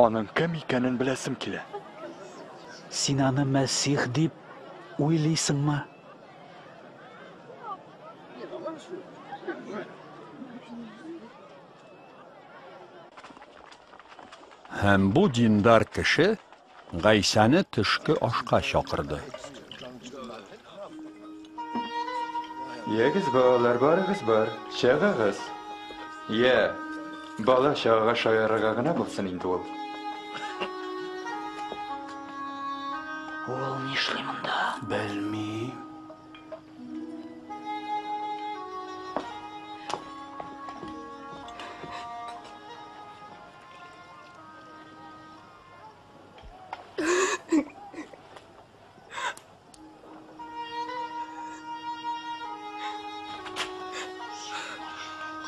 Аның кем икәнен беләсем килә. Син аны Мәсих дип уйлыйсыңмы? Һәм бу диндар кеше Гайсәне төшке ашка чакырды. Ягез, балалар, барыгыз бар, чыгыгыз. Я, бала чагага шаярырга гына булсын инде ул. Ул нишли монда? Белмим.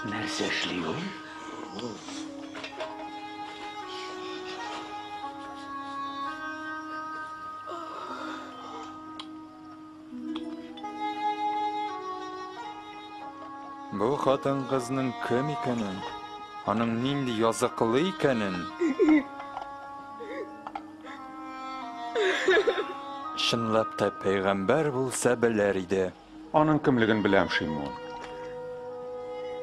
Нәрсә эшли ул? Бу хатын-кызның кем икәнен, аның нинди языклы икәнен чынлап та пәйгамбәр булса белер иде. Аның кемлеген беләм, Шимун.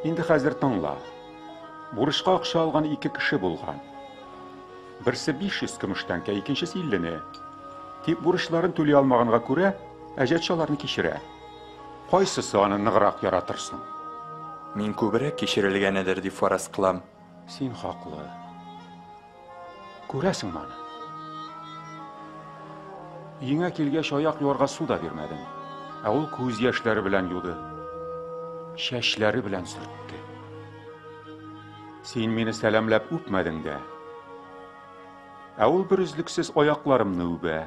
Инде хәзер тыңла. Бурычка акча алган ике кеше булган. Берсе 500 көмеш тәңкә, икенчесе 50-не. Тик бурычларын түли алмаганга күрә, әҗәтче аларны кичерә. Кайсысы аны ныграк яратыр соң? Мин күбрәк кичерелгәнедер дип фараз кылам. Син хаклы. Күрәсеңме аны? Өеңә килгәч, аяк юарга су да бирмәдең. Ә ул күз яшьләре белән юды. Чәчләре белән сөртте. Син мине сәламләп үпмәдең дә. Ә ул берөзлексез аякларымны үбә.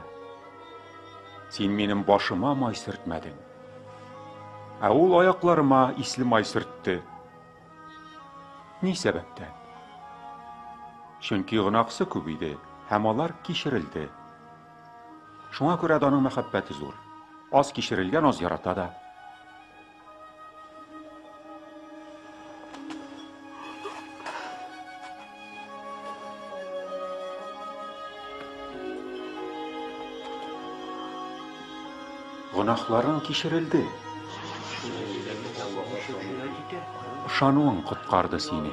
Син минем башыма май сөртмәдең. Ә ул аякларыма исле май сөртте. Ни сәбәптән? Чөнки гөнаһсы күп иде, һәм алар кичерелде. Шуңа күрә дә аның мәхәббәте зур. Аз кичерелгән аз ярата да. Гөнаһларың кичерелде. Ышануың коткарды сине.